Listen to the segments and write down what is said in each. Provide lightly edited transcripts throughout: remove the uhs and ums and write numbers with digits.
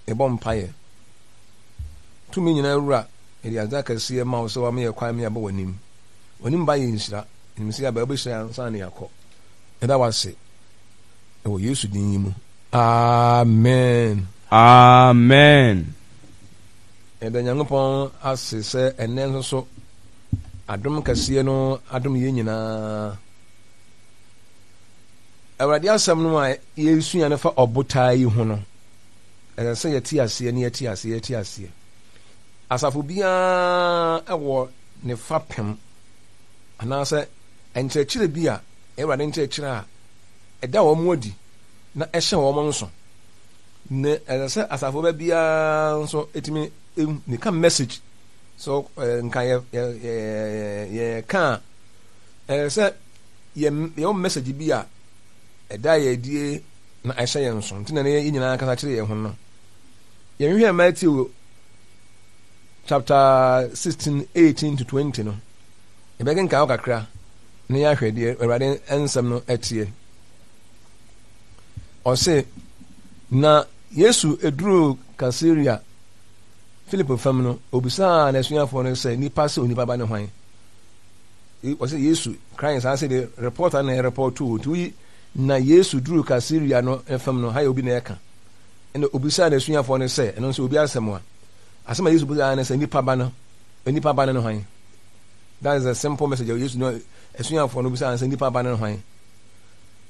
Yɛbɔ mpaeɛ. Tumi nyinaa Wura, yɛde adze akɛseɛ ma wo sɛ woama yɛ kwan ma yɛaba w'anim. W'anim ba yɛ nhyira. Yɛnim sɛ yɛaba wobɛhyira yɛn ansa na yɛakɔ. Yɛda wo ase wɔ Yesu din yi mu. Amen. Amen. Yɛda Nyankopɔn ase sɛ ɛnnɛ nso so adom kɛseɛ no adom yɛn nyinaa. Awurade asɛm no a yɛresua no fa ɔbotaa yi ho no, ɛsɛ sɛ yɛte aseɛ ne yɛte aseɛ yɛte aseɛ. Asafo biara wɔ ne fapem anaasɛ nkyerɛkyerɛ bi a Awurade nkyerɛkyerɛ a ɛda wɔn adi na ɛhyɛ wɔn nso. Na ɛsɛ sɛ asafo ba biara nso ɛtumi meka message so nka yɛ yɛ yɛ ka a ɛsɛ sɛ yɛ yɛwɔ message bi a ɛda yɛ adie na ɛhyɛ yɛn nso nti na yɛn nyinaa kasa kyerɛ yɛn ho no. Yɛnhwɛ Matthew chapter 16 18 to 20 no, yɛbɛkenkan hɔ kakra na yɛahwɛ deɛ Awurade nsɛm no ɛteɛ. Ɔse, na Yesu eduruu Kaesarea Filipo fam no, obisaa n'asuafoɔ no sɛ, nipa sɛ onipa ba ne hwan? Ɔse Yesu Christ saa sɛ de reporter na ɛrepɔto nti woyi na Yesu duruu Kaesarea no fam no, ha yɛ obi na ɛka. Ɛna obisaa n'asuafoɔ no sɛ, ɛno nso obi asɛm a, asɛm a Yesu bisaa ne sɛ, nipa ba no, nipa ba no ne hwan? That is a simple message. Yesu no asuafoɔ no bisaa ne sɛ, nipa ba no ne hwan?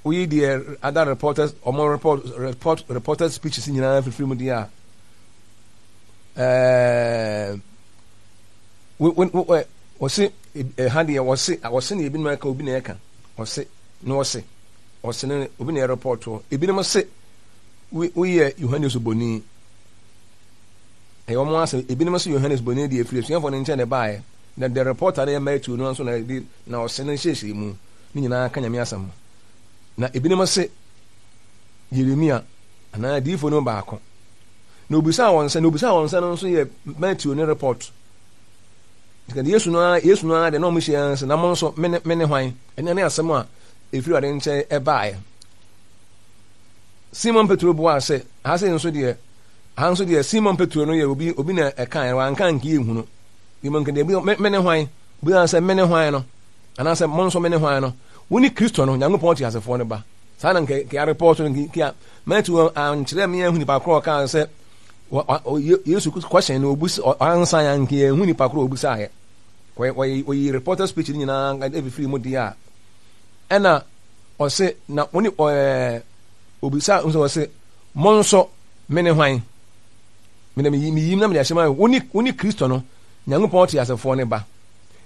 Woyi deɛ other reporters, ɔmo report, report, reported speeches nyinaa fifiri mu deɛ a, ɛɛ, wɔse ɛha deɛ wɔse wɔse na ebinom ɛka obi na ɛka ɔse na ɔse ɔse no obi na ɛrepɔtoɔ ebinom se woyɛ Yohane Osuboni ɛyɛ wɔn asɛm ebinom se Yohane Osuboni deɛ efiri asuafoɔ no nkyɛn na ɛbaeɛ na the reporter no yɛ Matthew no nso na ɛde na ɔse no nhyehyɛe mu ne nyinaa ka Nyame asɛm na ebinom se Yeremia anaa adiyifoɔ no baako na obisaa wɔn sɛ na obisaa wɔn sɛ no nso yɛ Matthew ne report nti Yesu no ara Yesu no ara de na wɔn hyia sɛ na mo nso mene mene hwan ɛne ne asɛm a efiri Awurade nkyɛn ɛbaeɛ. Simon Petro buaa sɛ, Ha sei nso deɛ, ha nso deɛ Simon Petro no yɛ obi obi na ɛkaeɛ, wanka anka yɛnhunu. Mmom nka deɛ bi, me, mene hwan? Obi sɛ mene hwan no, anaasɛ mo nso mene hwan no? Wo ne Kristo no, Nyankopɔn teasefoɔ no ba. Saa na nka nka arepɔɔto no nka Matthew ankyerɛ me ahu nipa korɔ ɔkaa sɛ Yesu kɔhyɛn no obu ansa ya nka yɛnhu nipa korɔ obusaeɛ. Wɔyi reporter speech no nyinaa ɛfifiri mu deɛ a ɛna ɔse na wo ne ɛɛ obisa nso ɔse mo nso me ne hwan? Me na meyi meyim na mede ahyɛ mu wo ne wo ne Kristo no Nyankopɔn teasefoɔ ne ba.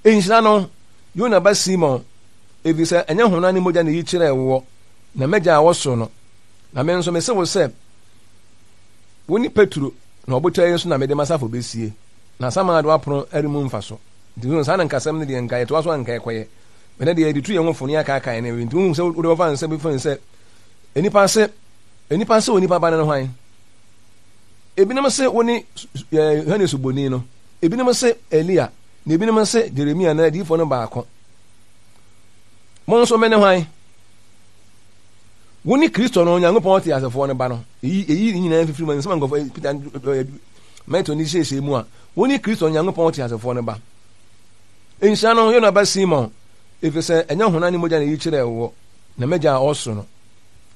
Nhyira no Yona ba Simon efisɛ ɛnyɛ honam ne mogya na eyi kyerɛɛ woɔ na m'agya a ɔwɔ soro no. Na me nso mese wo sɛ wo ne Petro na ɔbotan yi so na mede m'asafo besie na asamando apono remmu mfa so. Nti saa na nkasɛm no deɛ nka yɛtoa so a nka ɛkɔyɛ. Ɛnɛ deɛ yɛde tu yɛn ho fo ne yɛakaakae ne nti wohu sɛ wode wɔfa nsɛm bi fɛn sɛ nnipa se nnipa se onipa ba no ne hwan? Ebinom se wo ne Yohane Suboni no, ebinom se Elia, na ebinom se Jeremia na adiyifoɔ no baako. Mo nso me ne hwan? Wo ne Kristo no, Onyankopɔn te asefoɔ no ba no. Eyi eyi nyinaa fifiri mu nsɛm a nkurɔfoɔ Peter Mɛto ne hyehyɛ mu a, wo ne Kristo Onyankopɔn te asefoɔ no ba. Nhyira no, Yona ba Simon, efisɛ ɛnyɛ honam ne mogya na eyi kyerɛɛ woɔ, na m'Agya a ɔwɔ soro no.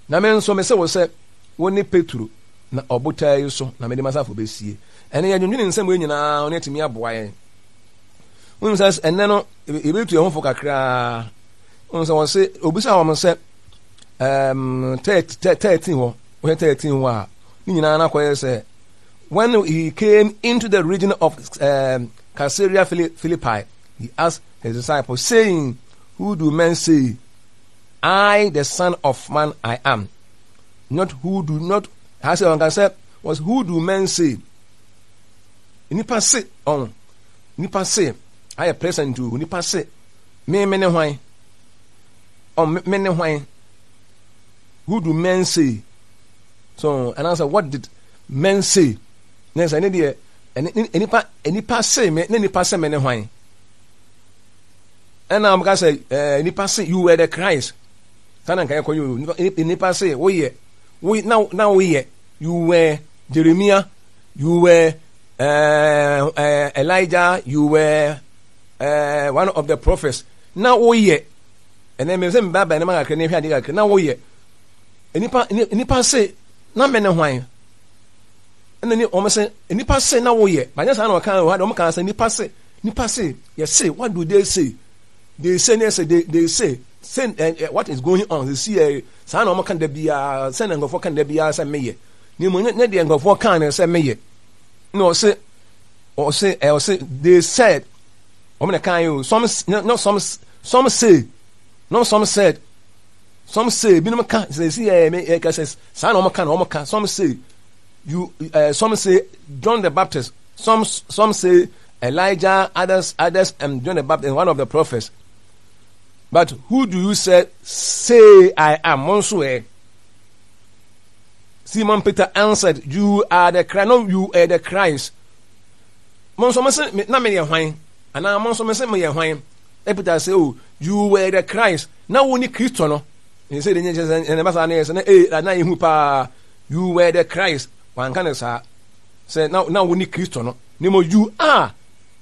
Na me nso mise wo sɛ, wone Petro, na ɔbotan yi so na mede m'asafo besie. Ɛnnɛ yɛdwendwene nsɛm wei nyinaa ho na atumi aboa yɛn. Wonim sɛ ɛnnɛ no yɛbɛtu yɛn ho fo kakraa. Wonim sɛ wɔse obisa wɔn sɛ um, 13 hɔ, wohwɛ 13 hɔ a, ne nyinaa no akɔyɛ sɛ when he came into the region of um, Caesarea Philippi, he asked his disciples, saying, Who do men say I, the Son of Man, I am? Not who do not, I say, I say, was who do men say? Nipa se, on. Nipa se, I present to nipa se, me me ne hwan? On me ne hwan? Who do men say? So, and I said, what did men say? Then say, ne nnipa nnipa se me ne nnipa se me ne hwan ɛna wɔn ka sɛ ɛɛ nnipa se you were the Christ saa na nka yɛ kɔ yi o nnipa se woyɛ wo na na woyɛ you were Jeremiah. You were Elijah, you were one of the prophets. Na woyɛ ɛnɛ mɛ sɛ mbɛ abɛn ne ma kakra ne hwɛ adeɛ kakra na woyɛ nipa nipa se na mɛ ne hwan ɛna ni wɔn sɛ nipa se na woyɛ banyɛ saa na wɔka wɔ ha de wɔn kan sɛ nipa se nipa se yɛ se what do they say they say ne sɛ they say say what is going on they see saa na wɔn ka da biara sɛ na nkurɔfoɔ ka da biara sɛ meyɛ na mmom nyɛ deɛ nkurɔfoɔ kaa no sɛ meyɛ na ɔse ɔse ɛ ɔse they said wɔn na kan yi o some no some some say no some said some say binom ka sɛ esi yɛ me yɛ kɛsɛ saa na wɔn ka na wɔn ka some say you some say John the Baptist some some say Elijah others others and John the Baptist one of the prophets but who do you say say I am mo nso ɛ. Simon Peter answered, You are the Christ. No, you are the Christ. Mo nso mo se na meyɛ hwan? Anaa mo nso mo se meyɛ hwan? Na Peter sɛ, Oh, you were the Christ. Na wo ne Kristo no. Ne sɛ de nyɛ sɛ ɛna basa ne sɛ na eh na ehu paa. You were the Christ. Wanka ne saa. Sɛ na na wo ne Kristo no. Ne mo you are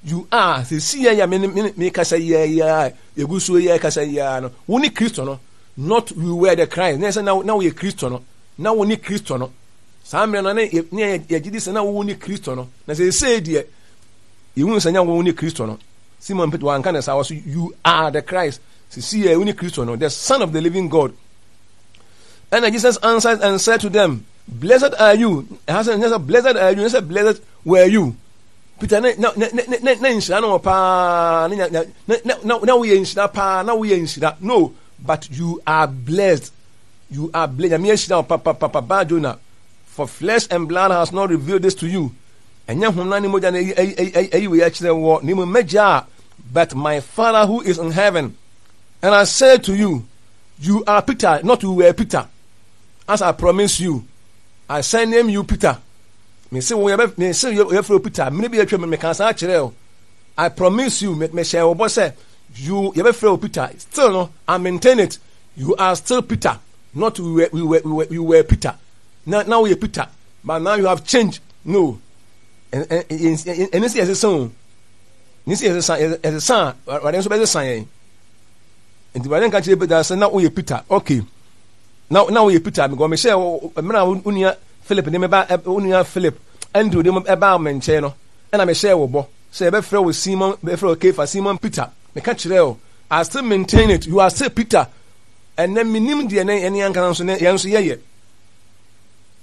you are sɛ si yɛ ya me me me kasa yɛ yɛ yɛgu so yɛ kasa yɛ no. Wo ne Kristo no. Not you were the Christ. Na sɛ na na woyɛ Kristo no. Na wo ne Kristo no. Saa mmerɛ no ne ne yɛgye di sɛ na wo ne Kristo no. Na sɛ ɛsei deɛ yɛhunu sɛ nya wo ne Kristo no. Simon Peter wanka ne saa wɔ so you are the Christ. Sisi yɛ wo ne Kristo no, the son of the living God. And Jesus answered and said to them, Blessed are you. Ɛha sɛ nyɛ sɛ blessed are you, nyɛ sɛ blessed were you. Peter ne na ne ne ne ne nhyira no wɔ paa ne na na na na woyɛ nhyira paa na woyɛ nhyira no but you are blessed you are blessed nyame ahyira wo papapapa baa Jonah for flesh and blood has not revealed this to you ɛnyɛ honam ne mogya na ayi ayi ayi ayi wei akyerɛ wɔ ne mu mɛgya a but my father who is in heaven and I say to you you are Peter not you were Peter as I promise you I send name you Peter Mese wo yɛbɛ mese yɛfrɛ wo Peter mmere bi atwam meka saa kyerɛ wo. I promise you me mehyɛ wo bɔ sɛ you yɛbɛfrɛ wo Peter still no I maintain it you are still Peter not we were we were we were you were Peter na na woyɛ Peter but now you have changed no ɛne sɛ yɛsesa o ne sɛ yɛsesa yɛsesa a awurade nso bɛsesa yɛn nti awurade nka kyerɛ Peter sɛ na woyɛ Peter okay na na woyɛ Peter because mehyɛ mmerɛ a wo nua Philip de me ba wo nua Philip Andrew de me baa me nkyɛn no, ɛna mehyɛɛ wo bɔ sɛ yɛbɛfrɛ wo Simon, bɛfrɛ wo Kefa, Simon Peter. Meka kyerɛɛ wo, I still maintain it, you are still Peter. Ɛnɛ menim deɛ ne yɛne ankasa nso ne yɛn nso yɛyɛ.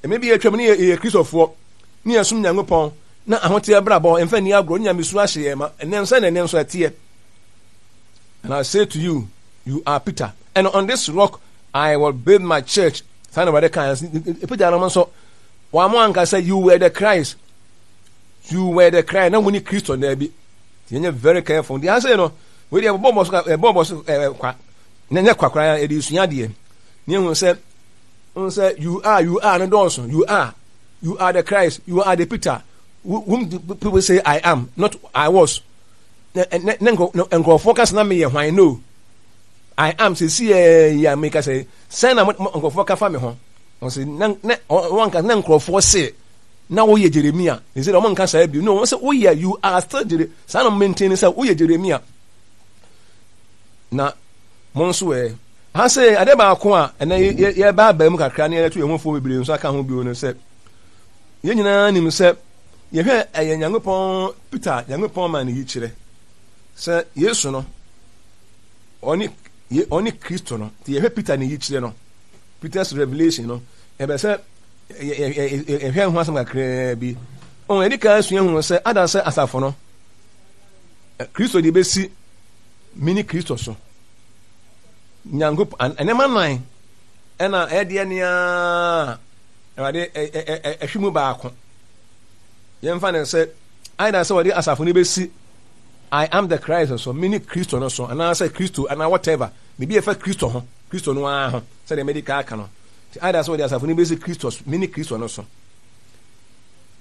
Ɛmɛ bi atwam ne yɛyɛ Kristofoɔ, ne yɛsom Nyankopɔn, na ahoteɛ brabɔ, mfa nni agorɔ, ne nyamesuro ahyɛ yɛn ma. Ɛnɛ nso na ɛnɛ nso ɛteɛ. And I say to you, you are Peter, and on this rock I will build my church. Saa na Awurade kan. Peter no nso, wɔn anka sɛ you were the Christ. You were the Christ. Na wɔn ni Kristo na bi. Yɛnyɛ very careful. Deɛ asɛ no, wei deɛ ɛbɔ bɔ so ɛbɔ bɔ so ɛɛ kwa. Na nyɛ kwa koraa yɛde sua adeɛ. Ne ehu sɛ, ehu sɛ you are you are no dɔɔso. You are you are the Christ. You are the Peter. Whom people say I am, not I was. Ne ne ne nkurɔfoɔ kasa na meyɛ hwan no. I am sɛ si yɛ yi a meka sɛ sɛn na nkurɔfoɔ ka fa me ho wɔn na na wɔn nka na nkurɔfoɔ se na woyɛ Jeremia ne sɛ wɔn nka saa bio no wɔn sɛ woyɛ you are still Jere saa na maintain sɛ woyɛ Jeremia na mo nso ɛ ha sɛ ade baako a ɛnɛ yɛba abaa mu kakra ne yɛto yɛn ho fo bebree nso aka ho bio no sɛ yɛn nyinaa nim sɛ yɛhwɛ ɛyɛ Nyankopɔn Peter Nyankopɔn ma ne yi kyerɛ sɛ Yesu no ɔne ɔne Kristo no nti yɛhwɛ Peter ne yikyerɛ no Peter's revelation no ɛbɛ sɛ yɛhwɛ ho asɛm kakraa bi ɔn yɛde kan sua hu sɛ ada sɛ asafo no Kristo de bɛsi mini Kristo so Nyankopɔn nneɛma nan ɛna ɛdeɛ nea Awurade ɛhwɛ mu baako yɛmfa ne sɛ ayɛ sɛ wɔde asafo no bɛsi I am the Christ so, mene Kristo no so, anaasɛ Kristo anaa whatever, biribi a ɛfa Kristo ho, Kristo no ara ho, sɛdeɛ mede ka aka no. Nti either sɛ wɔde asafo no bɛsi Kristo so, mene Kristo no so,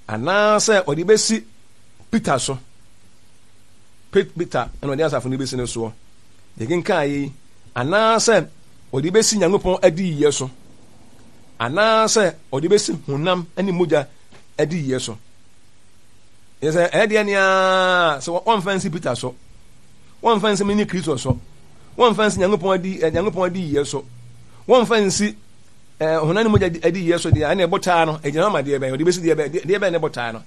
anaasɛ wɔde bɛsi Peter so, Peter ɛna wɔde asafo no bɛsi no soɔ, yɛkenkan yi, anaasɛ wɔde bɛsi Nyankopɔn adiyiyɛ so, anaasɛ wɔde bɛsi honam ne mogya adiyiyɛ so. Yɛ sɛ ɛyɛ deɛ nea sɛ wɔmfa nsi Peter so, wɔmfa nsi mene Kristo so, wɔmfa nsi Nyankopɔn adi eh, Nyankopɔn adi yie so, wɔmfa nsi eh, honam ne mogya adi yie so deɛ ɛna ɛbotaa no ɛgyina hɔ ma deɛ bɛn wɔde bɛsi deɛ bɛn deɛ bɛn ne botaa no.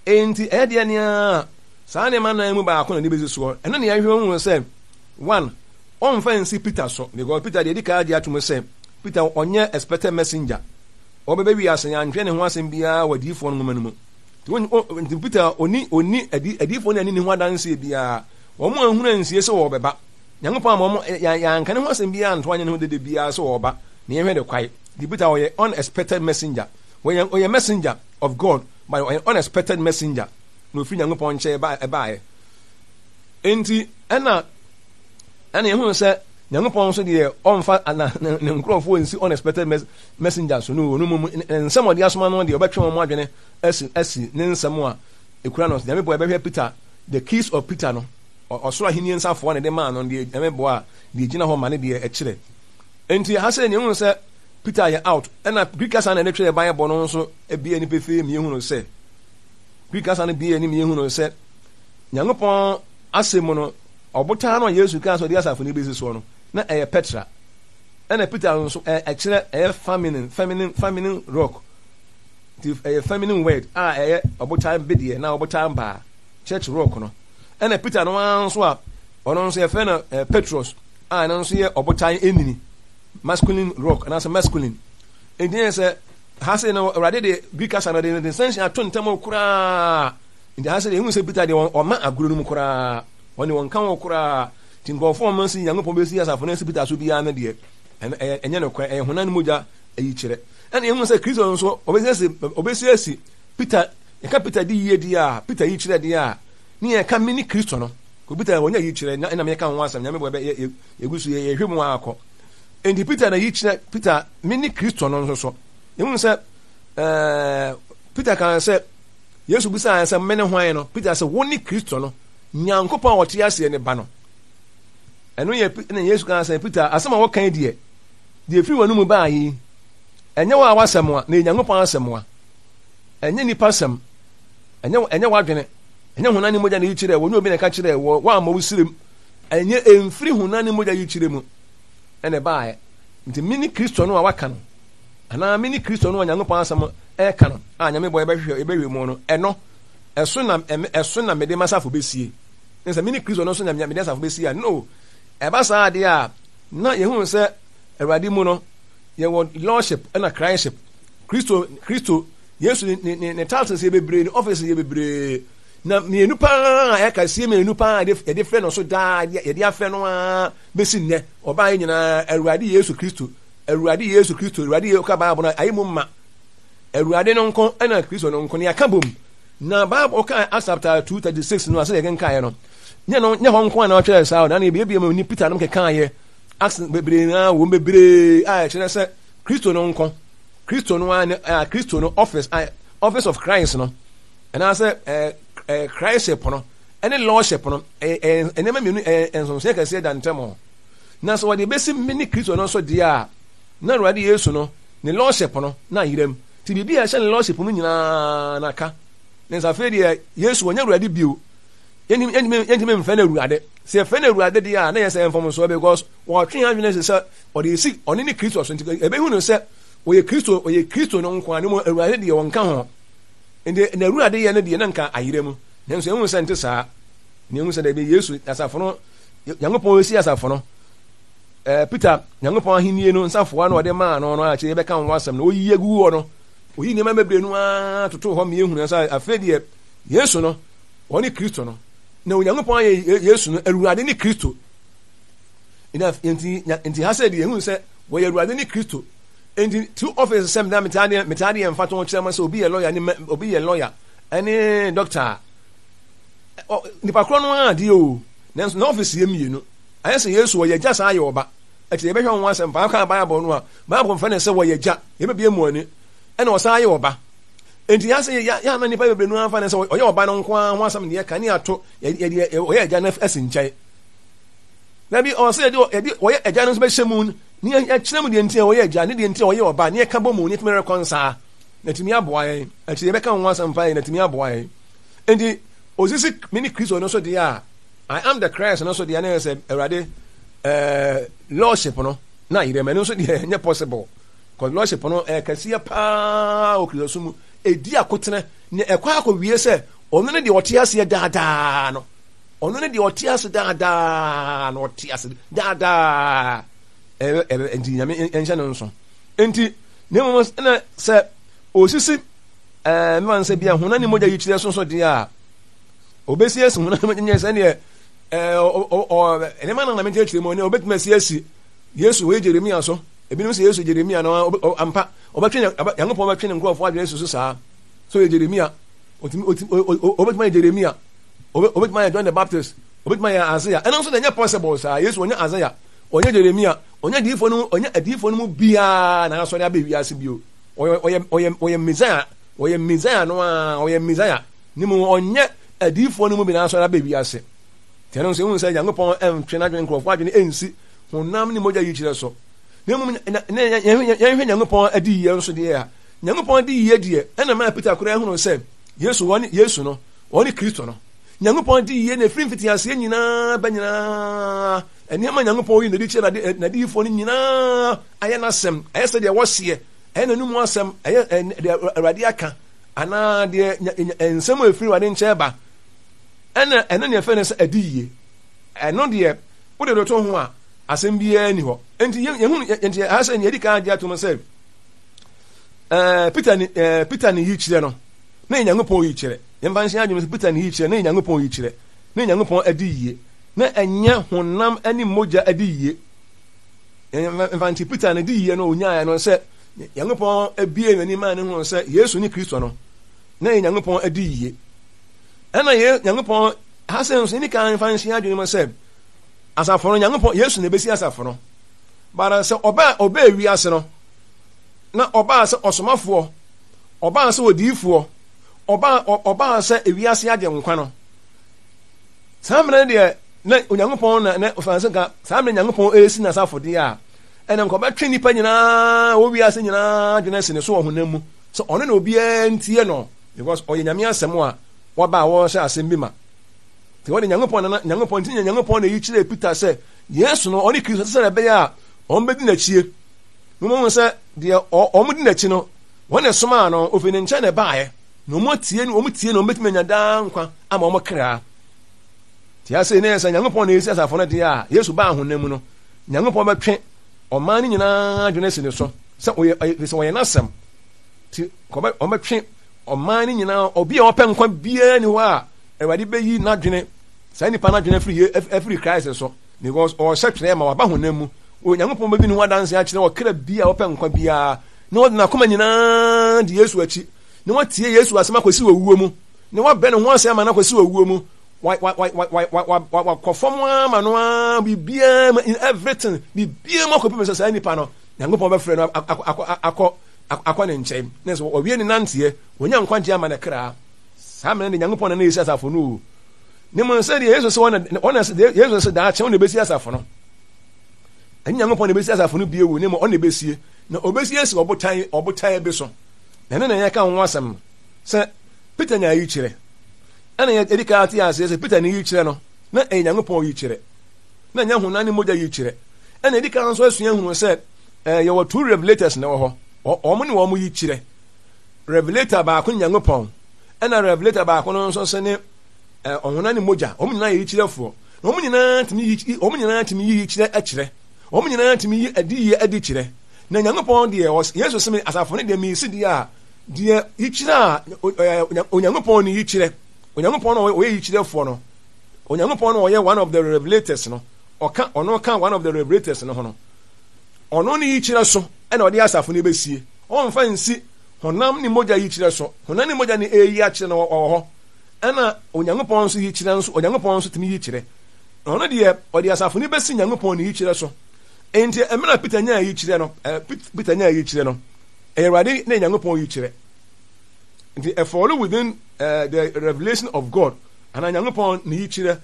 Enti ɛyɛ deɛ nea saa nneɛma nan mu baako na de bɛsi soɔ. Ɛno na yɛhwɛ hu sɛ one wɔmfa nsi Peter so because Peter deɛ ɛdi kan agye atom sɛ Peter ɔnyɛ expected messenger. Ɔbɛbɛ wiase yɛantwerɛ ne ho asɛm biara wɔ adiyifoɔ no nwoma no mu. Nti Peter ɔni ɔni adi adiyifoɔ no ani ne ho adanseɛ biara. Wɔn anhunu ansie sɛ wɔbɛba. Nyankopɔn ama wɔn yɛanka ne ho asɛm biara anto anyɛ ne ho dede biara sɛ wɔba na yɛhwɛ de kwae. Nti Peter ɔyɛ unexpected messenger. Ɔyɛ ɔyɛ messenger of God but ɔyɛ unexpected messenger na ofiri Nyankopɔn nkyɛn ba ɛbaeɛ. Nti ɛna ɛna yɛhunu sɛ Nyankopɔn nso deɛ ɔmfa na ne nkurɔfoɔ nsi unexpected messenger so no, ɔno mmom nsɛm a ɔde asoma no deɛ ɔbɛtwe wɔn adwene asi asi ne nsɛm a ekura no. Nyame boa yɛbɛhwɛ Peter, the keys of Peter no, ɔsoro ahenni nsafoa na ɛde maa no deɛ Nyame boa a deɛ gyina hɔ ma ne deɛ ɛkyerɛ. Enti ha sɛ nea ehunu sɛ Peter yɛ out, ɛna Greek kasa na ɛde twerɛ Bible no nso ebie ne pefee mmienu no sɛ Greek kasa no bie ne mmienu no sɛ Nyankopɔn asɛm mu no Ɔbotan no a Yesu kaa sɛ ɔde asafo no besi soɔ no, na ɛyɛ Petra. Ɛna Peter nso, ɛkyerɛ, ɛyɛ feminine, feminine, feminine rock. Nti ɛyɛ feminine word a ɛyɛ ɔbotan bedeɛ na ɔbotan baa, church rock no. Ɛna Peter no ara nso a, ɔno nso yɛfrɛ no eh, Petros, a ɛno nso yɛ ɔbotan enini, masculine rock, anaasɛ masculine. Nti yɛ sɛ, ha sei no, Awurade de Greek kasa no de ne nsɛnhyɛ ato ntam koraa. Nti ha sɛ deɛ ehu sɛ Peter deɛ ɔma agorɔ no mu koraa. Wɔne wɔn nka ho koraa. Nti nkurɔfoɔ a wɔn si Nyankopɔn bɛsi asafo no asi Peter so biara no deɛ, ɛnyɛ ɛnyɛ nokorɛ, ɛyɛ honam ne mogya ayikyerɛ. Ɛna yɛhu sɛ Kristo nso ɔbɛsi ɔbɛsi asi Peter, yɛka Peter di yie deɛ a, Peter yikyerɛ deɛ a, ne yɛka me ne Kristo no. Ko Peter wɔnyɛ yikyerɛ, na ɛna meka ho asɛm, Nyame bɔ yɛ yɛgu so yɛhwɛ mu akɔ. Nti Peter na yikyerɛ, Peter me ne Kristo no nso so. Yɛhu sɛ ɛɛ Peter kan sɛ Yesu bisaa sɛ me ne hwan no, Peter sɛ wo ne Kristo no. Nyankopɔn a ɔte aseɛ ne ba no. Ɛno yɛ na Yesu kaa sɛ, Peter, asɛm a wɔka yi deɛ, deɛ ɛfiri w'anomu baa yi, ɛnyɛ wo a w'asɛm a, na ɛyɛ Nyankopɔn asɛm a. Ɛnyɛ nipa asɛm, ɛnyɛ ɛnyɛ w'adwene, ɛnyɛ honam ne mogya na yi kyerɛ, wɔnyɛ obi na ɛka kyerɛ, wɔ wɔammɔ wo sirem, ɛnyɛ ɛmfiri honam ne mogya yi kyerɛ mu ɛna ɛbaeɛ. Nti me ne Kristo no a waka no, anaa me ne Kristo no a Nyankopɔn asɛm ɛka no, a Nyame bɔ yɛbɛhwehwɛ yɛbɛhwɛ mu no, ɛno ɛso na ɛso na mede m'asafo besie. Ne sɛ mene Kristo no so na mede asafo besie a, no. Ɛba saa adeɛ a, na yɛhunu sɛ Awurade mu no, yɛwɔ lordship ɛna Christship. Kristo, Kristo, Yesu ne ne ne titles yɛ bebree, ne office yɛ bebree. Na mmienu paa a ɛka sie mmienu paa yɛde frɛ no so daa, yɛde afrɛ no ara bɛsi nnɛ. Ɔbaa yɛ nyinaa Awurade Yesu Kristo, Awurade Yesu Kristo, Awurade Yesu ka Bible no ayɛ mu ma. Awurade no nko ɛna Kristo no nko ne yɛaka bom. Na Bible ka Acts chapter 2 36 no asɛ yɛkenkaeɛ no. Nyɛ no nyɛ hɔ nko a na ɔtwerɛ saa na ne ebiebie mu ni Peter nom kekaeɛ. Acts bebree na wɔn bebree a ɛkyerɛ sɛ Kristo no nko. Kristo no a a Kristo no office a office of Christ no. Ɛnaasɛ ɛɛ ɛɛ Christship no ɛne lordship no ɛyɛ ɛyɛ nneɛma mmienu ɛyɛ nsonsonoeɛ kɛseɛ da ntam. Na sɛ wɔde bɛsi me ne Kristo no nso deɛ a na Awurade Yesu no ne lordship no na ayera mu. Nti biribi a ɛhyɛ ne lordship mu nyinaa na aka. Ne nsa afei deɛ Yesu ɔnyɛ Awurade bio. Yɛntumi mfrɛ no Awurade. Sɛ yɛfrɛ no Awurade deɛ a na yɛ sɛ mfomsoɔ because wɔtwe yɛn adwene sɛ ɔde si ɔne ne Kristo so. Nti ɛbɛhu no sɛ ɔyɛ Kristo, ɔyɛ Kristo no nko a ne mu Awurade deɛ ɔnka ho. Nti na Awurade yɛ no deɛ na nka ayera mu. Nanso yɛhu sɛ nte saa. Na yɛhu sɛ daabi Yesu asafo no Nyankopɔn si asafo no eh, Peter, Nyankopɔn ahenni no nsafoa no ɔde maa no no a kyerɛ yɛbɛka ho asɛm no, oyi agu hɔ no, oyi nneɛma bebree no ara totoo hɔ ma yɛhunu sɛ afei deɛ Yesu no, ɔne Kristo no. Na Onyankopɔn ayɛ Yesu no Awurade ne Kristo. Nti, nti ha sɛ deɛ yɛhunu sɛ wɔyɛ Awurade ne Kristo. Nti two office sɛ metaa metaa deɛ metaa deɛ mfa to kyerɛ mo sɛ obi yɛ lawyer ne obi yɛ lawyer ɛne doctor a nipa korɔ no ara adeɛ o nanso na office yɛ mmienu. Ayɛ sɛ Yesu ɔyɛ agya saa yɛ ɔba. Ɛkyɛ yɛbɛhwɛ ho asɛm paa kan Bible no a, Bible mfrɛ no sɛ wɔyɛ agya, yɛbɛbie mu ani, ɛna ɔsan yɛ ɔba. Enti yɛ sɛ yɛ ama nnipa bebree no afa no sɛ ɔyɛ ɔba no nko ara ho asɛm deɛ ka ne ato yɛde ɔyɛ agya no asi nkyɛn. Dabi ɔwɔ sɛ yɛde yɛde ɔyɛ agya no nso bɛhyɛ mu ne yɛkyerɛ mu deɛ nti a ɔyɛ agya ne deɛ nti a ɔyɛ ɔba ne yɛka bɔ mu ne yɛtumi rekɔnsaa na ɛtumi aboa yɛn. Akyire yɛbɛka ho asɛm paa yɛ na ɛtumi aboa yɛn. Enti osisi me ne Kristo no so deɛ a, I am the Christ no so deɛ na yɛ sɛ Awurade ɛɛ lordship no na yerɛ mu. Ɛno nso deɛ ɛnyɛ possible. Cause lordship no ɛyɛ kɛseɛ paa wɔ Kristo so mu. Ɛdi akotene ne ɛkɔ akɔwie sɛ ɔno ne deɛ ɔte aseɛ daadaa no. Ɔno ne deɛ ɔte ase daadaa no, ɔte ase daadaa. Ɛbɛ ɛbɛ nti Nyame nhyɛ no nso. Nti na mmom na sɛ osisi ɛɛ mma nsɛ bia honam ne mogya yi kyerɛ so nso deɛ a obesi asi honam ne mogya nyɛ sɛdeɛ ɛɛ ɔ ɔ nneɛma na na mekyerɛkyerɛ mu ne obetumi asi asi Yesu wɔ Jeremia so. Ebinom sɛ Yesu Jeremia no ampa ɔbɛtwe Nyankopɔn bɛtwe ne nkurɔfoɔ adwene susu saa. So yɛ Jeremia otumi otumi obetumi ayɛ Jeremia, obetumi ayɛ John the Baptist, obetumi ayɛ Isaiah. Ɛno nso na ɛnyɛ possible saa. Yesu ɔnyɛ Isaiah, ɔnyɛ Jeremia, ɔnyɛ adiyifoɔ no, ɔnyɛ adiyifoɔ no mu biara na asɔre abɛ wiase bio. Ɔyɛ ɔyɛ ɔyɛ ɔyɛ Messiah, ɔyɛ Messiah no ara, ɔyɛ Messiah. Ne mu ɔnyɛ adiyifoɔ no mu bi na asɔre abɛ wiase. Tɛno nso ehu sɛ Nyankopɔn ɛntwe n'adwene nkurɔfoɔ adwene ɛnsi honam ne mogya yikyerɛ so. Na mmom yɛnhwɛ Nyankopɔn adiyie nso deɛ a, Nyankopɔn adiyie deɛ ɛna maa Peter koraa hunu sɛ Yesu wɔne Yesu no, ɔne Kristo no. Nyankopɔn adiyie na ɛfiri mfitiaseɛ nyinaa ba nyinaa, nneɛma Nyankopɔn yi n'adi kyerɛ n'adiyifoɔ no nyinaa ayɛ n'asɛm, ayɛ sɛ deɛ wɔseɛ, ɛyɛ n'anum asɛm, ɛyɛ deɛ Awurade aka, anaa deɛ nsɛm a ɛfiri Awurade nkyɛn ba. Ɛna ɛno ne ɛfɛ no sɛ adiyie. Ɛno deɛ wode toto ho a, asɛm biara nni hɔ. Enti yɛhunu enti ɛha sɛ nea yɛdi kan agye atom sɛ ɛɛ Peter ne ɛɛ Peter ne yi kyerɛ no na yɛ Nyankopɔn yi kyerɛ. Yɛmfa nhyɛ adwene sɛ Peter ne yi kyerɛ na yɛ Nyankopɔn yi kyerɛ na yɛ Nyankopɔn adi yie na ɛnyɛ honam ne mogya adi yie. Yɛmfa nti Peter ne di yie no onyaeɛ no sɛ Nyankopɔn abie n'ani maa ne ho sɛ Yesu ne Kristo no na yɛ Nyankopɔn adi yie. Ɛna yɛ Nyankopɔn ha sɛ nso yɛni kan mfa nhyɛ adwene mu sɛ Asafo no, Nyankopɔn, Yesu na ebesi asafo no. Bara sɛ ɔbaa ɔbaa wiase no, na ɔbaa sɛ ɔsomafoɔ, ɔbaa sɛ odiyifoɔ, ɔbaa ɔbaa sɛ ewiase agye nkwa no. Saa mmerɛ no deɛ na Onyankopɔn na na ɔsan sɛ nka saa mmerɛ Nyankopɔn ɛresi n'asafo deɛ a, ɛna nka ɔbɛtwe nnipa nyinaa wɔ wiase nyinaa adwene asi ne so wɔ honam mu sɛ ɔno na obiara ntie no because ɔyɛ Nyame asɛm a waba a wɔrehyɛ asɛm bi ma. Nti wɔde Nyankopɔn nana Nyankopɔn nti Nyankopɔn na eyi kyerɛɛ Peter sɛ Yesu no ɔne Kristo sɛ ɛbɛyɛ a wɔn bɛdi n'akyie. Na wɔn sɛ deɛ wɔn di n'akyi no wɔn na ɛsomaa no ofiri ne nkyɛn na ɛbaeɛ na wɔn atie no wɔn tie no wɔn bɛtumi anya daa nkwa ama wɔn kra. Te ase ne sɛ Nyankopɔn na esi asafo no deɛ a Yesu baa honam mu no Nyankopɔn bɛtwe ɔman no nyinaa adwene si ne so sɛ ɔyɛ sɛ ɔyɛ n'asɛm ti wɔbɛtwe ɔman no nyinaa obi a ɔpɛ nkwa biara ni hɔ a Awurade bɛyi n'adwene, saa nipa n'adwene afiri ye afiri Christ so, because ɔrehyɛ twerɛ ma waba honam mu. Onyankopɔn bɛdi ne ho adanse akyerɛ ɔkra bi a ɔpɛ nkwa biara, na ɔde n'akoma nyinaa di Yesu akyi, na watie Yesu asɛm akɔsi owuo mu, na wabrɛ ne ho ase ama no akɔsi owuo mu, wakɔ fam ara ma no ara biribiara mu, in everything, biribiara mu akɔpem sɛ saa nipa no, Nyankopɔn bɛfrɛ no akɔ akɔ akɔ ne nkyɛn, na sɛ ɔwie ne nanteɛ, wɔnya nkwagye ama ne kra. Saa mmerɛ no Nyankopɔn na na ɛsi asafo no o. Ne mu sɛ deɛ Yesu sɛ wɔn na Yesu sɛ daakye wɔn na ɛbɛsi asafo no. Ɛnyɛ Nyankopɔn na ɛbɛsi asafo no bio o, ne mu ɔno na ɛbɛsie. Na ɔbɛsi asi ɔbotan ɔbotan bi so. Na ɛno na yɛka ho asɛm sɛ Peter nya ayi kyerɛ. Ɛna yɛdi kan ate aseɛ sɛ Peter ne yi kyerɛ no na ɛyɛ Nyankopɔn yi kyerɛ. Na ɛnyɛ honam ne mogya yi kyerɛ. Ɛna yɛdi kan nso asua hunu sɛ yɛwɔ two revelators na ɛwɔ hɔ. Wɔn ne wɔn yi kyerɛ. Revelator baako ne Nyankopɔn, ɛna Revelator baako no nso se ne ɔhona ne mogya. Wɔn nyinaa yɛ yikyerɛfoɔ. Na wɔn nyinaa tumi yi wɔn nyinaa tumi yi yikyerɛ kyerɛ. Wɔn nyinaa tumi yi adiyie adi kyerɛ. Na Nyankopɔn deɛ, Yesu se me asafo no deɛ mesi deɛ a, deɛ yikyerɛ a Onyankopɔn ne yikyerɛ. Onyankopɔn no ɔyɛ yikyerɛfoɔ no. Onyankopɔn no ɔyɛ one of the revelators no. Ɔka ɔno ka one of the revelators no ho no. Ɔno ne yikyerɛ so ɛna ɔde asafo no bɛsie. Ɔmfa nsi honam ne mogya yikyerɛ so. Honam ne mogya ne ɛreyi akyerɛ no wɔ hɔ. Ɛna Onyankopɔn nso yikyerɛ nso, Onyankopɔn nso tumi yikyerɛ. Na ɔno deɛ, ɔde asafo no bɛsi Nyankopɔn ne yikyerɛ so. Enti mmerɛ a Peter nyaa yikyerɛ no, Peter nyaa yikyerɛ no, ɛyɛ Awurade ne Nyankopɔn yikyerɛ. Nti ɛfɔlo within uh, the revelation of God, anaa Nyankopɔn ne yikyerɛ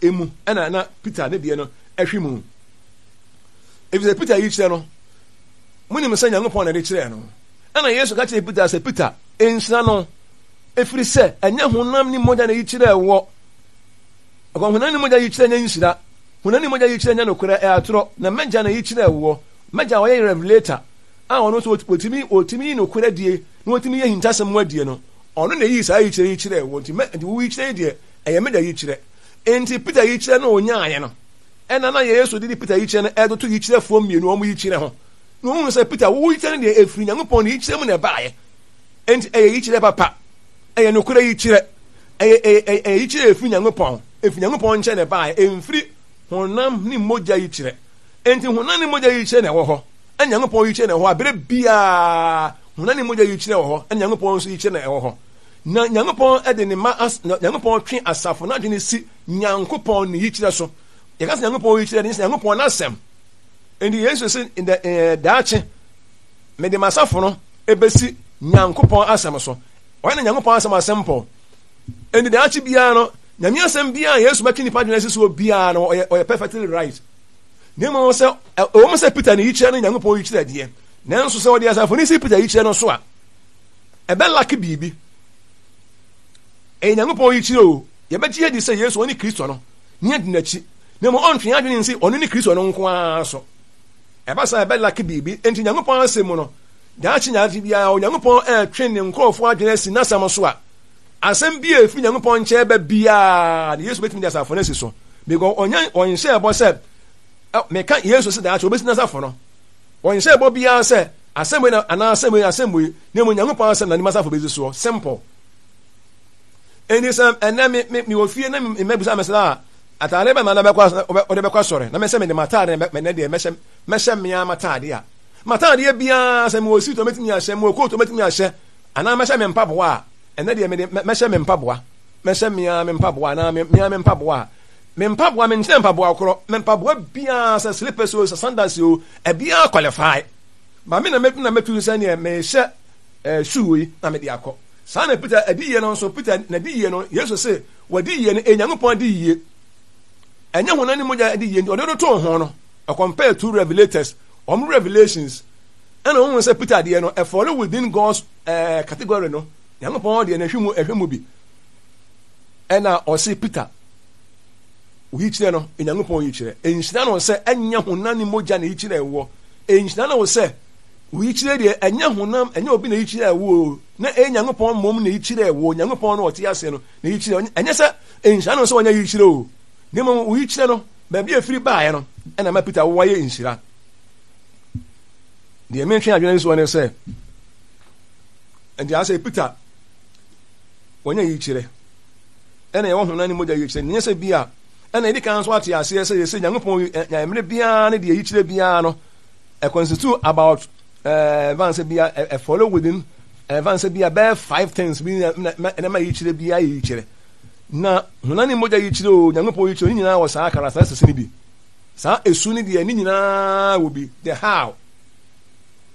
emu, ɛna na Peter ne deɛ no ɛhwe mu. Efisɛ Peter yikyerɛ no, Monim sɛ Nyankopɔn na ɛde kyerɛɛ no. Ɛnna Yesu ka kyerɛɛ Peter sɛ, Peter, nhyira no. Ɛfiri sɛ ɛnyɛ honam ne mogya na ɛyi kyerɛɛ woɔ. Ɛkɔ honam ne mogya yi kyerɛ nyɛ nhyira. Honam ne mogya yi kyerɛ nyɛ nokorɛ, ɛyɛ atorɔ. Na m'agya na ɛyi kyerɛɛ woɔ. M'agya a ɔyɛ revelator a ɔno nso ɔtumi ɔtumi yi nokorɛ die na ɔtumi yi ahintasɛm mu adie no, ɔno na ɛyii saa yikyerɛ yi kyerɛɛ woɔ. Nti mɛ nti wo yikyerɛ yi deɛ ɛyɛ m'agya yikyerɛ. Nti Peter yikyerɛ no a ɔnyaaeɛ no, ɛna na Yesu de de Peter yikyerɛ no ɛretoto yikyerɛfoɔ mmienu wɔn yikyerɛ ho. Na ɔhunu sɛ Peter wo yikyerɛ no deɛ ɛfiri Nyankopɔn ne yikyerɛ mu na ɛbaeɛ. Enti ɛyɛ yikyerɛ papa, ɛyɛ nokorɛ yikyerɛ, ɛyɛ ɛyɛ ɛyɛ yikyerɛ ɛfiri Nyankopɔn, ɛfiri Nyankopɔn nkyɛn na ɛbaeɛ, ɛmfiri honam ne mogya yikyerɛ. Enti honam ne mogya yikyerɛ na ɛwɔ hɔ, ɛne Nyankopɔn yikyerɛ na ɛwɔ hɔ aberɛ biara. Honam ne mogya yikyerɛ wɔ hɔ, ɛne Nyankopɔn nso yikyerɛ na ɛwɔ hɔ. Na Nyankopɔn de ne ma as, Nyankopɔn twe asafo n'adwene si Nyankopɔn ne yikyerɛ so. Yɛka sɛ Nyankopɔn yikyerɛ ne sɛ Nyankopɔn n'asɛm. Enti Yesu se, daakye mede m'asafo no ebesi Nyankopɔn asɛm so. Ɔyɛ na Nyankopɔn asɛm asɛmpɔw. Enti daakye biara no, Nyame asɛm biara a Yesu bɛtwe nipa adwene asi soɔ biara no, ɔyɛ ɔyɛ perfectly right. Na mmom sɛ ɛwɔ mu sɛ Peter ne yikyerɛ no Nyankopɔn yikyerɛ deɛ, nanso sɛ ɔde asafo no si Peter yikyerɛ no so a, ɛbɛlake biribi. Ɛyɛ Nyankopɔn yikyerɛ o, yɛbɛgye adi sɛ Yesu ɔne Kristo no, ne adi n'akyi. Na mmom ɔntwe adwene nsi ɔno ne Kristo no nko ara so. Ɛba saa a, ɛbɛlake biribi. Enti Nyankopɔn asɛm mu no, daakye nyaakye biara Onyankopɔn retwe ne nkurɔfoɔ adwene asi n'asɛm so a, asɛm bi a ɛfiri Nyankopɔn nkyɛn ba biara no, Yesu bɛtumi de asafo no asi so. Because ɔnyɛ ɔnhyɛɛ bɔ sɛ, meka Yesu sɛ daakye ɔbɛsi n'asafo no. Ɔnhyɛɛ bɔ biara sɛ asɛm wei na anaa asɛm wei asɛm wei, na mmom Nyankopɔn asɛm na ne asafo bɛsi soɔ. Simple. Enti sɛ ɛnɛ me me mewɔ fie na me mma bisa me sɛ a, Ataade bɛn na wode bɛkɔ asɔre? Na mesɛ mede m'ataade na mɛnɛ deɛ mɛhyɛ mɛhyɛ mmea m'ataade a m'ataadeɛ biara sɛ mewɔ suit a mɛtumi ahyɛ mewɔ coat a mɛtumi ahyɛ anaa mɛhyɛ me mpaboa a ɛnɛ deɛ mede mɛhyɛ me mpaboa mɛhyɛ mmea me mpaboa anaa mmea me mpaboa a me mpaboa menkyerɛ mpaboa korɔ me mpaboa biara sɛ slippers o sɛ sandals o ɛbiara qualify ma me na mɛtu na mɛtu sɛ neɛ mehyɛ ɛɛ shoe yi na mede akɔ saa na Peter adiyie no nso Peter na adiyie no Yesu se Wadi yie no, ɛyɛ Nyankopɔn adi yie. Ɛnyɛ honam ne mogya adi yie nti ɔde no too ho no, ɔcompare two revelators, wɔn revelations. Ɛna ohun sɛ Peter deɛ no, ɛfɔle within God's eh, category no. Nyankopɔn deɛ no ɛhwɛ mu, ɛhwɛ mu bi. Ɛna ɔse Peter, oyi kyerɛ no, Nyankopɔn yi kyerɛ. Nhyira no sɛ ɛnyɛ honam ne mogya na yi kyerɛ ɛwoɔ. Nhyira no sɛ oyi kyerɛ deɛ ɛnyɛ honam, ɛnyɛ obi na yi kyerɛ ɛwoɔ, na ɛyɛ Nyankopɔn mmom na yi kyerɛ ɛwoɔ. Nyankopɔn no ɔte ase no, Na yikyerɛ, ɛnyɛ sɛ nhyira no sɛ wɔnyɛ yikyerɛ o, na mmom wo yikyerɛ no, baabi a ɛfiri baeɛ no, ɛna ma Peter wo ayɛ nhyira. Deɛ mentwe adwene nsoɔ ne sɛ, nti asɛ Peter wɔnyɛ yikyerɛ, ɛna yɛwɔ honam ne mogya yikyerɛ, nyɛ sɛ bi a, ɛna yɛdi kan nso ate aseɛ sɛ yɛsɛ Nyankopɔn mmerɛ biara ne deɛ yikyerɛ biara no, ɛconstitute about ɛɛ van sɛ bia ɛ follow within ɛfa sɛ bia bɛyɛ five things bi na ɛma yikyerɛ biara yɛ yikyerɛ na honam ne mogya yikyerɛ o Nyankopɔn yikyerɛ ne nyinaa wɔ saa characteristics no bi saa esu ne deɛ ne nyinaa wɔ bi the how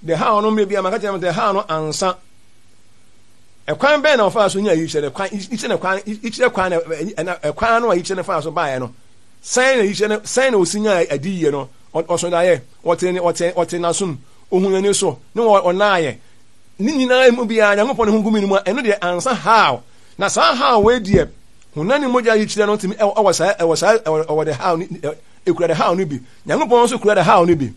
the how no mmerɛ bi a maka kyerɛ mo the how no ansa ɛkwan bɛn na ɔfaa so nya yikyerɛ no kwan yikyerɛ no kwan yikyerɛ kwan na ɛkwan no a yikyerɛ no faa so baeɛ no sɛn na yikyerɛ no sɛn na osi nya adi yie no ɔso daeɛ ɔte ɔte ɔte n'asom ohun n'ani so ne ɔnaayɛ Ne nyinaa mu biara Nyankopɔn ne ho gu me no mu a, ɛno deɛ ansa how. Na saa how wei deɛ, honam ne mogya yikyerɛ no tumi ɛwɔ saa ɛwɔ saa ɛwɔ the how ekura the how no bi. Nyankopɔn nso kura the how no bi.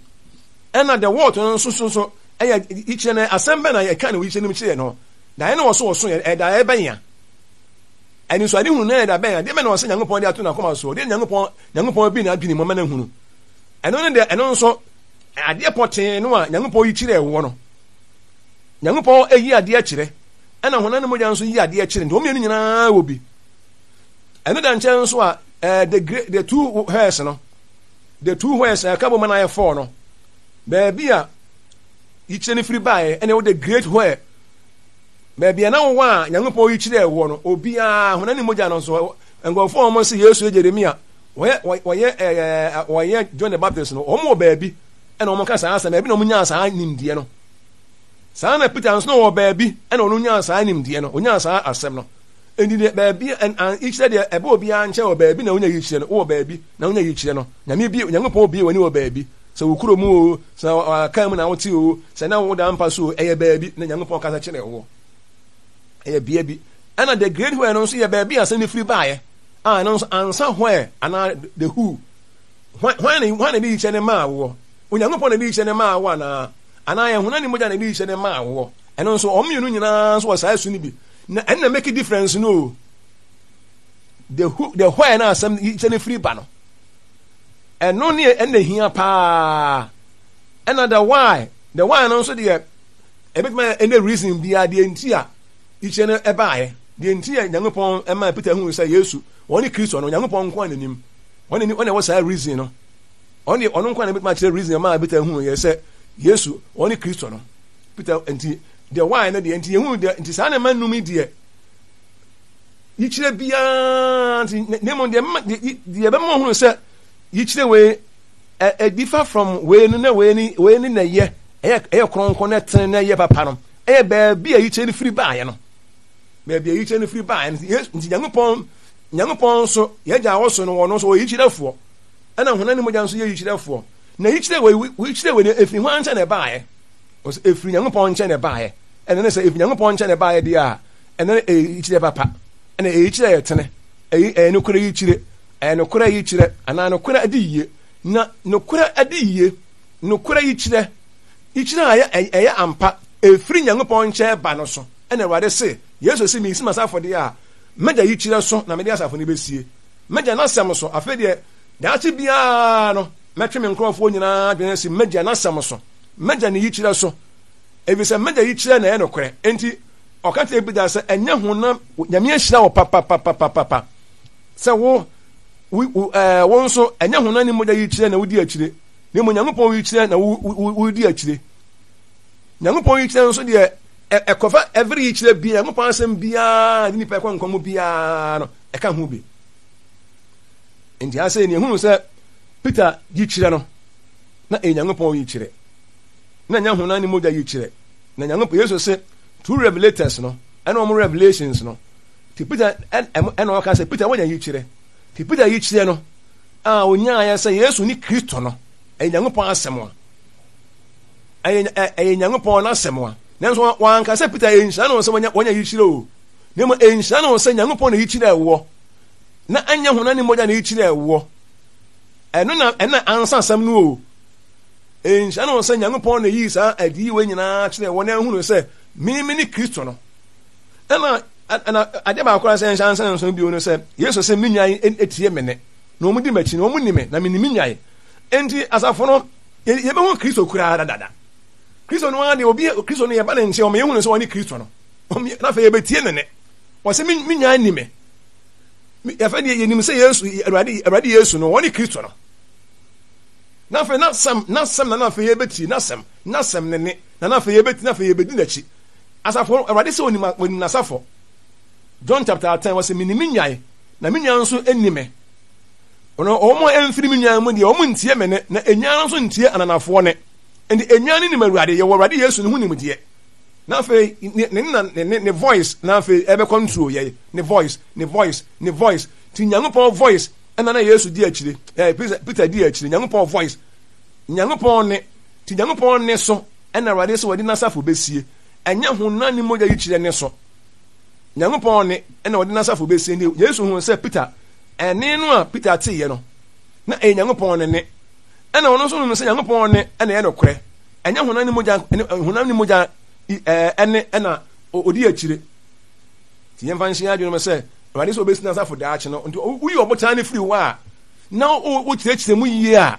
Ɛna the what no nso so nso ɛyɛ yikyerɛ no asɛm bɛn na yɛka ne yikyerɛ no mu kyerɛ no. Daeɛ no wɔ so wɔ so yɛ ɛdaeɛ bɛn ya. Anisoade hunu no yɛ da bɛn a deɛ bɛn na ɔsɛ Nyankopɔn de ato n'akoma soɔ deɛ Nyankopɔn Nyankopɔn bi n'adwene mu ama no ahunu. Ɛno ne deɛ ɛno nso adeɛ pɔtee no a Nyankopɔn yi kyerɛ wɔ no. Nyankopɔn yi adeɛ kyerɛ, ɛna honam ne mogya nso yi adeɛ kyerɛ, nti wɔn mmienu nyinaa wɔ bi. Ɛno da nkyɛn nso a, eh, the great, the two hairs no, the two hairs ɛka bɔ mu na ayɛ four no, baabi a yikyerɛ no firi baeɛ ɛna ɛwɔ the great hair, baabi a na wowɔ a Nyankopɔn yi kyerɛ wɔ no, obiara honam ne mogya no nso, nkurɔfoɔ a wɔn se Yesu yɛ Jeremia, wɔyɛ wɔyɛ ɛɛ wɔyɛ John the Baptist no, wɔn wɔ baabi ɛna wɔn ka saa asɛm, baabi na wɔn nyaa saa nimdeɛ no. Saa na Peter nso na ɔwɔ baabi ɛna ɔno nyaa saa nimdeɛ no, onyaa saa asɛm no. Enti deɛ baabi yikyerɛ deɛ ɛbɛ obiara nkyɛn wɔ baabi na onya yikyerɛ no, wowɔ baabi na onya yikyerɛ no. Nyame bie, Onyankopɔn bie w'ani wɔ baabi. Sɛ wo kuro mu o, sɛ akan mu na wote o, sɛ na woda mpa so o, ɛyɛ baabi na Nyankopɔn kasa kyerɛ woɔ. Ɛyɛ bea bi. Ɛna the great where no nso yɛ baabi a asɛm no firi baeɛ, a ɛno nso ansa where anaa the who. Hwan na hwan na de yikyerɛ no maa woɔ? Onyankopɔn na de yikyerɛ no maa wo anaa? Anaa yɛn honam ne mogya na de yikyerɛ no maa woɔ? Ɛno nso wɔn mmienu nyinaa nso wɔ saa su no bi. Na ɛno na make difference no o. The who, the where na asɛm yikyerɛ no firi ba no. Ɛno ne ɛna hia paa. Ɛna the why, the why no nso deɛ ɛbɛtumi ayɛ ɛnɛ reason biara deɛ nti a yikyerɛ no ɛbaeɛ, deɛ nti a Nyankopɔn ɛmaa Peter hu sɛ Yesu wɔne Kristo no, Nyankopɔn nko a n'anim. Ɔne ni ɔne ɛwɔ saa reason no. Ɔne ɔno nko a na ɛbɛtumi akyerɛ reason ɛmaa Peter hu yɛ sɛ Yesu wɔne Kristo no. Peter nti deɛ why no deɛ nti yɛhu deɛ nti saa na ɛma nnum yi deɛ yikyerɛ biara nti na mmom deɛ deɛ ɛbɛma ɔhunu sɛ yikyerɛ wei ɛdifa from wei no na wei ni wei ni na ɛyɛ ɛyɛ ɛyɛ kronkron na ɛtene na ɛyɛ papa no ɛyɛ baabi a yikyerɛ no firi baeɛ no baabi a yikyerɛ no firi baeɛ no nti Nyankopɔn Nyankopɔn nso yɛgya a ɔso no wɔn nso wɔyɛ yikyerɛfoɔ ɛna honam ne mogya nso yɛ yikyerɛfoɔ na yikyerɛ wei yikyerɛ wei no ɛfiri hwan nkyɛn na ɛbaeɛ ɔsɛ ɛfiri Nyankopɔn nkyɛn na ɛbaeɛ ɛno ne sɛ ɛfiri Nyankopɔn nkyɛn na ɛbaeɛ deɛ a ɛno ne ɛyɛ yikyerɛ papa ɛna ɛyɛ yikyerɛ yɛ tene ɛyɛ ɛyɛ nokorɛ yikyerɛ ɛyɛ nokorɛ yikyerɛ anaa nokorɛ adi yie na nokorɛ adi yie nokorɛ yikyerɛ yikyerɛ a ɛyɛ ɛyɛ ampa ɛfiri Nyankopɔn nkyɛn ba no so ɛna Awurade se Yesu se mesi m'asafo deɛ a m'agya yikyerɛ so na mede asafo no bɛsie m'agya n'asɛm so afei deɛ daakye biara no mɛtwe me nkurɔfoɔ nyinaa adwene asi m'agya n'asɛm so m'agya ne yikyerɛ so efisɛ m'agya yikyerɛ na ɛyɛ nokorɛ enti ɔka kyerɛ Peter sɛ ɛnyɛ honam Nyame ahyira wo papapapapapa sɛ wo wo ɛɛ wo nso ɛnyɛ honam ne mogya yikyerɛ na wodi akyire na mmom Nyankopɔn yikyerɛ na wodi akyire. Nyankopɔn yikyerɛ nso deɛ ɛkɔfa every yikyerɛ bi Nyankopɔn asɛm biara de nipa ɛkɔ nkwa mu biara no ɛka ho bi. Nti asɛ ne ehunu sɛ Peter yikyerɛ no na ɛyɛ Nyankopɔn yikyerɛ na ɛnyɛ honam ne mogya yikyerɛ na Nyankopɔn Yesu se two revelators no ɛna wɔn revelations no ti Peter ɛna ɔka sɛ Peter wɔnya yikyerɛ ti Peter yikyerɛ no a onyaayɛ sɛ Yesu ne Kristo no ɛyɛ Nyankopɔn asɛm a ɛyɛ ɛyɛ Nyankopɔn n'asɛm a nanso wɔanka sɛ Peter ɛyɛ nhyira no sɛ wɔnya wɔnya yikyerɛ o na mmom ɛyɛ nhyira no sɛ Nyankopɔn na yikyerɛ ɛwoɔ na ɛnyɛ honam ne mogya na yikyerɛ ɛwoɔ ɛno na ɛna ansa asɛm no o Nhyira ne wɔn sɛ Nyankopɔn na yii saa adiyi wei nyinaa kyerɛɛ wɔn na ahunu sɛ me me ne Kristo no. Ɛna ɛna adeɛ baako a sɛ nhyɛ ansa nso bio no sɛ Yesu sɛ me nwan etie me ne na wɔn di m'akyi na wɔn ni me na me ni me nwan. Enti asafo no yɛbɛhu Kristo koraa dadada. Kristo no ara deɛ obi Kristo no yɛba ne nkyɛn wɔn yɛhunu sɛ wɔne Kristo no. Na afei yɛbɛtie ne ne. Wɔsɛ me me nwan ni me. Yɛfɛ deɛ yɛnim sɛ Yesu Awurade Awurade Yesu no wɔne Kristo no. Na afei n'asɛm, n'asɛm na na afei yɛbɛtie, n'asɛm, n'asɛm ne ne, na na afei yɛbɛtie, na afei yɛbɛdi n'akyi. Asafo, Awurade sɛ onim, onim n'asafo. John chapter 10, wɔsɛ menim me nnwan, na me nnwan nso nni me. Ɔno, wɔn a ɛmfiri me nnwan mu deɛ, wɔn ntie me ne, na nnwan no nso ntie ananafoɔ ne. Nti nnwan no nim Awurade, yɛwɔ Awurade Yesu ne ho nimdeɛ. Na afei ne ne ne ne ne voice na afei ɛbɛkɔ ntuo yɛ ne voice, ne voice, ne voice. Ti Nyankopɔn voice ɛna na Yesu di akyire ɛɛ Peter di akyire Nyankopɔn voice Nyankopɔn ne ti Nyankopɔn ne so ɛna Awurade sɛ wɔde n'asafo bɛsie ɛnyɛ honam ne mogya yi kyerɛ ne so Nyankopɔn ne ɛna wɔde n'asafo bɛsie ne Yesu hu sɛ Peter ɛne no a Peter teeɛ no na ɛyɛ Nyankopɔn ne ne ɛna ɔno nso hu sɛ Nyankopɔn ne ɛna ɛyɛ nokorɛ ɛnyɛ honam ne mogya honam ne mogya ɛne ɛna ɔdi akyire Nti yɛmfa nhyɛ yɛn adwene mu sɛ Awurade sɛ ɔbɛsi n'asafo daakye no. Nti woyi ɔbotan no firi hɔ a, na wokyerɛkyerɛ mu yie a,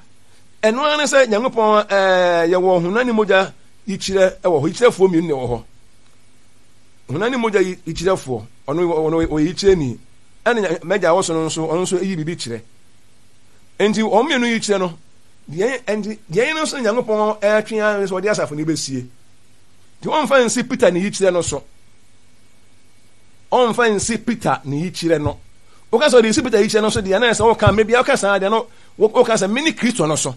ɛno ara ne sɛ Nyankopɔn ɛɛ yɛwɔ honam ne mogya yikyerɛ wɔ hɔ. Yikyerɛfoɔ mmienu na ɛwɔ hɔ. Honam ne mogya yikyerɛfoɔ, ɔno ɔno ɔyɛ yikyerɛni. Ɛna m'agya a ɔwɔ so no nso, ɔno nso yi biribi kyerɛ. Nti wɔn mmienu yikyerɛ no, deɛ nti deɛ no nso Nyankopɔn ɛretwe ara sɛ ɔde asafo no bɛsie. Nti wɔmfa nsi Peter ne yikyerɛ no so. Ɔmfa nsi Peter ne yikyerɛ no. Woka sɛ ɔde si Peter yikyerɛ no so deɛ, na ɛsɛ woka mmerɛ biara woka saa deɛ no, woka sɛ mene Kristo no so.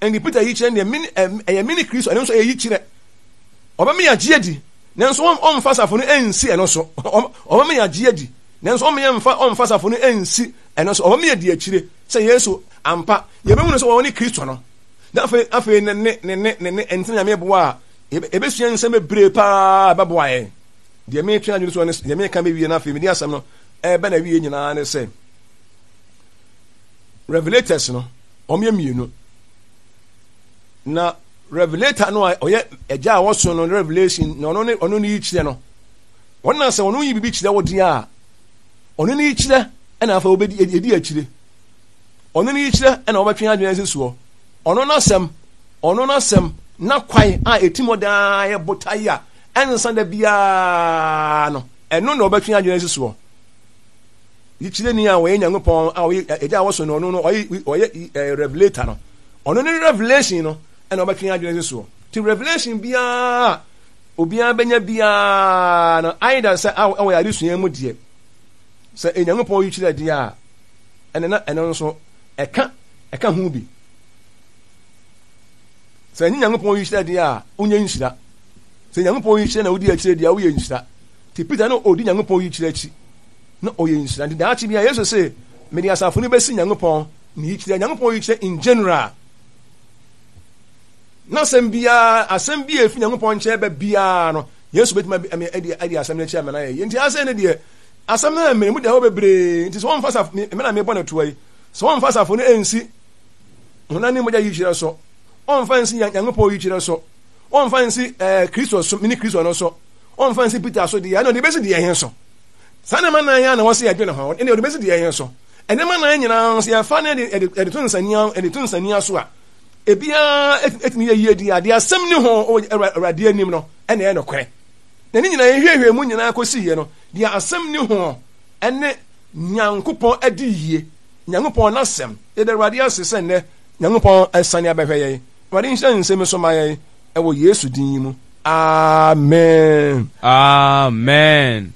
Ɛnti Peter yikyerɛ no deɛ, ɛyɛ mene Kristo, ɛno nso ɛyɛ yikyerɛ. Ɔbɛma yɛagye adi, nanso ɔmfa asafo no nsi ɛno so. Ɔbɛma yɛagye adi, nanso ɔmma yɛmfa ɔmfa asafo no nsi ɛno so. Ɔbɛma yɛadi akyire sɛ Yesu ampa, yɛbɛhunu sɛ ɔne Kristo no. Na afei afei ne ne ne ne ne ne ɛnti Nyame boa a, yɛbɛsua nsɛm bebree paa ɛbɛboa yɛn. Deɛ metwe adwene soɔ ne deɛ meka bɛwie no afei mede asɛm no ɛbɛ na wie nyinaa ne sɛ revelators no wɔn yɛ mmienu na revelator no a ɔyɛ agya a wɔso no revelation na ɔno ne ɔno ne yi kyerɛ no wɔn na sɛ ɔno yi biribi kyerɛ wo deɛ a ɔno ne yi kyerɛ ɛna afei wobɛdi edi akyire ɔno ne yi kyerɛ ɛna wɔbɛtwe adwene asi soɔ ɔno n'asɛm ɔno n'asɛm n'akwan a ɛtim hɔ daa yɛ botae a ɛnsa da biara no ɛno na wɔbɛtwe adwene asi soɔ yikyerɛni a ɔyɛ nyankopɔn a ɔyɛ agya a wɔso no ɔno no ɔyɛ ɔyɛ ɛɛ revelator no ɔno ne revelation no ɛna ɔbɛtwe adwene si soɔ ti revelation biara obiara bɛnya biara no either sɛ ɛwɔ yɛ adesua mu deɛ sɛ nyankopɔn yikyerɛ deɛ a ɛne na ɛno nso ɛka ɛka ho bi sɛ ɛnyɛ nyankopɔn yikyerɛ deɛ a wonyɛ nhyira sɛ nyankopɔn yikyerɛ na wodi akyire deɛ a woyɛ nhyira ti Peter no ɔdi nyankopɔn yikyerɛ akyi na ɔyɛ nhyira. Nti daakye bi a Yesu se, mede asafo no bɛsi Nyankopɔn ne yikyerɛ. Nyankopɔn yikyerɛ in general. N'asɛm biara, asɛm bi a efi Nyankopɔn nkyɛn ba biara no, Yesu bɛtumi adi asɛm no akyi ama no ayɛ yie. Nti asɛm no deɛ, asɛm no mmerɛ mu da hɔ bebree. Nti sɛ wɔmfa asafo, me na mebɔ no toa yi, sɛ wɔmfa asafo no nsi honam ne mogya yikyerɛ so, wɔmfa nsi Nyankopɔn yikyerɛ so, wɔmfa nsi eh, Kristo so, mene Kristo no so, wɔmfa nsi Peter so deɛ, ɛna ɔde bɛsi deɛ he so. Saa nneɛma nan yi a na wɔsɛ yɛdwene ho, ɛnna yɛde bɛsi deɛ yɛn so. Nneɛma nan nyinaa sɛ yɛfa ne yɛde yɛde to nsania yɛde to nsania so a, ebiara etumi yɛ yie di adeɛ asɛm ne ho wɔ Awurade anim no ɛna ɛyɛ nokorɛ. Na ne nyinaa yɛhwehwɛ mu nyinaa kɔsi yie no, deɛ asɛm ne ho ɛne Nyankopɔn adi yie, Nyankopɔn n'asɛm. Yɛda Awurade ase sɛ nnɛ Nyankopɔn asane abɛhwɛ yɛn. Awurade nhyira ne nsɛm so ma yɛn ɛwɔ Yesu din mu. Amen. Amen.